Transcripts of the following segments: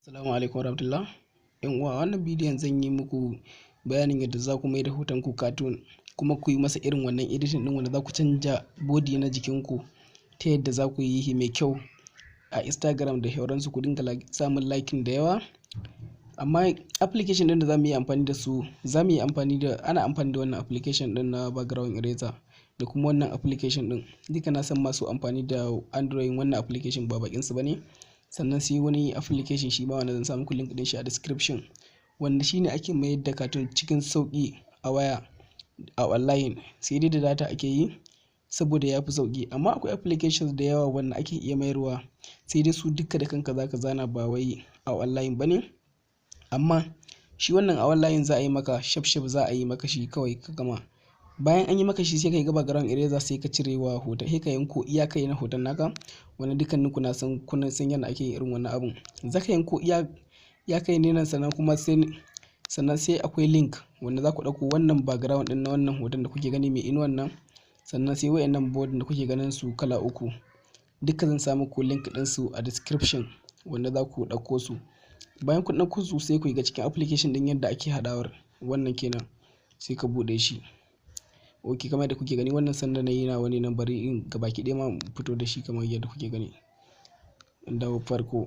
Assalamu alaikum warahmatullah. 'Yan uwa, wannan bidiyon zan yi muku bayanin yadda za ku maida hoton ku cartoon, kuma ku yi masa irin wannan editing ɗin wanda za ku canja body na jikinku ta yadda za ku yi shi mai kyau a Instagram da sauransu, ku dinga samun liking da yawa. Amma application ɗin da za mu yi amfani da su, za mu yi amfani da ana amfani da wannan application ɗin na background eraser da kuma wannan application ɗin. Duka na san masu amfani da Android, wannan application ba baƙinsu ba ne. Sannan sai wani application shi ma wanda zan sa muku link ɗin shi a description, wanda shine ake mayar da cartoon cikin sauƙi a waya a online, sai dai da data ake yi saboda ya fi sauƙi. Amma akwai applications da yawa wanda ake iya mayarwa, sai dai su duka da kanka zaka zana, ba wai a online ba ne. Amma shi wannan a online za a yi maka shaf shaf, za a yi maka shi kawai ka gama. Bayan an yi maka shi, sai ka yi background eraser, sai ka cire wa hoton, sai ka yanko iya kai na hoton naka, wanda dukkaninku na san kuna san yadda ake yin irin wannan abun. Za ka yanko iya kai ne nan, sannan kuma sai sannan sai akwai link wanda za ku ɗauko wannan background ɗin na wannan hoton da kuke gani mai inuwan nan. Sannan sai wayannan board da kuke ganin su kala uku, duka zan sa muku link ɗin su a description wanda za ku ɗauko su. Bayan kun ɗauko su, sai ku ga cikin application ɗin yadda ake haɗawar wannan kenan, sai ka buɗe shi. Ok, kamar yadda kuke gani, wannan sanda na yi na wani nan, bari in gabaki ɗaya ma fito da shi kamar yadda kuke gani. In dawo farko,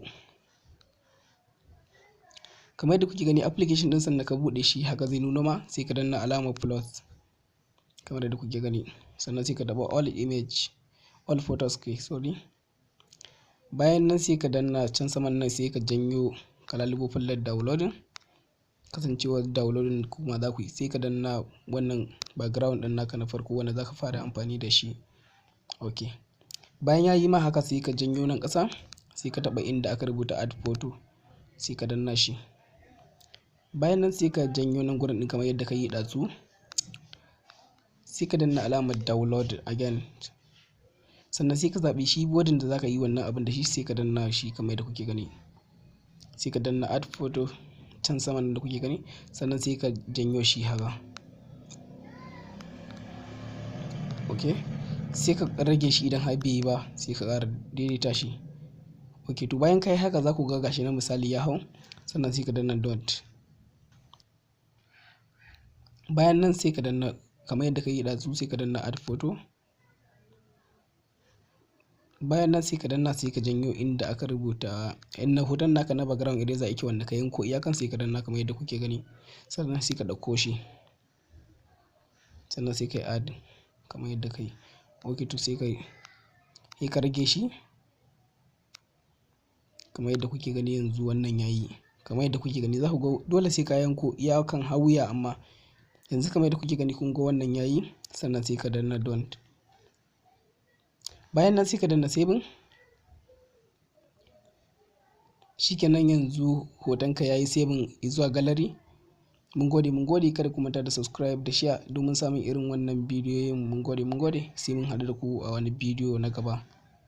kamar yadda kuke gani, application ɗin, sanda ka buɗe shi haka zai nuno ma. Sai ka danna alamar plus kamar yadda kuke gani, sannan sai ka taɓa all image, all photos kai, sorry. Bayan nan sai ka danna can saman nan, sai ka janyo ka lalubo folder downloading. Kasancewar downloading kuma za ku yi, sai ka danna wannan background ɗin naka na farko wanda za ka fara amfani da shi. Ok, bayan ya yi ma haka, sai ka janyo nan ƙasa, sai ka taɓa inda aka rubuta add photo, sai ka danna shi. Bayan nan sai ka janyo nan gurin ɗin kamar yadda ka yi ɗazu, sai ka danna alamar download again. Sannan sai ka zaɓi shi bodin da za ka yi wannan abin da shi, sai ka danna shi kamar yadda kuke gani. Sai ka danna add photo can saman da kuke gani, sannan sai ka janyo shi haka. Ok, sai ka rage shi idan har bai yi ba, sai ka ƙara daidaita shi. Ok, to bayan ka yi haka, za ku ga gashi na misali ya hau. Sannan sai ka danna dot. Bayan nan sai ka danna kamar yadda ka yi ɗazu, sai ka danna add photo. Bayan nan sai ka danna, sai ka janyo inda aka rubuta inda hoton naka na background eraser yake, wanda ka yanko iyakan, sai ka danna kamar yadda kuke gani. Sannan sai ka ɗauko shi, sannan sai ka yi add kamar yadda ka yi. Ok, to sai ka yi, sai ka rage shi kamar yadda kuke gani. Yanzu wannan yayi kamar yadda kuke gani. Za ku ga dole sai ka yanko iyakan har wuya, amma yanzu kamar yadda kuke gani, kun ga wannan yayi. Sannan sai ka danna done. Bayan nan sai ka danna saving. Shikenan, yanzu hotonka yayi saving zuwa gallery. Mun gode, mun gode. Kada ku manta da subscribe da share domin samun irin wannan bidiyoyin. Mun gode, mun gode. Sai mun haɗu da ku a wani bidiyo na gaba.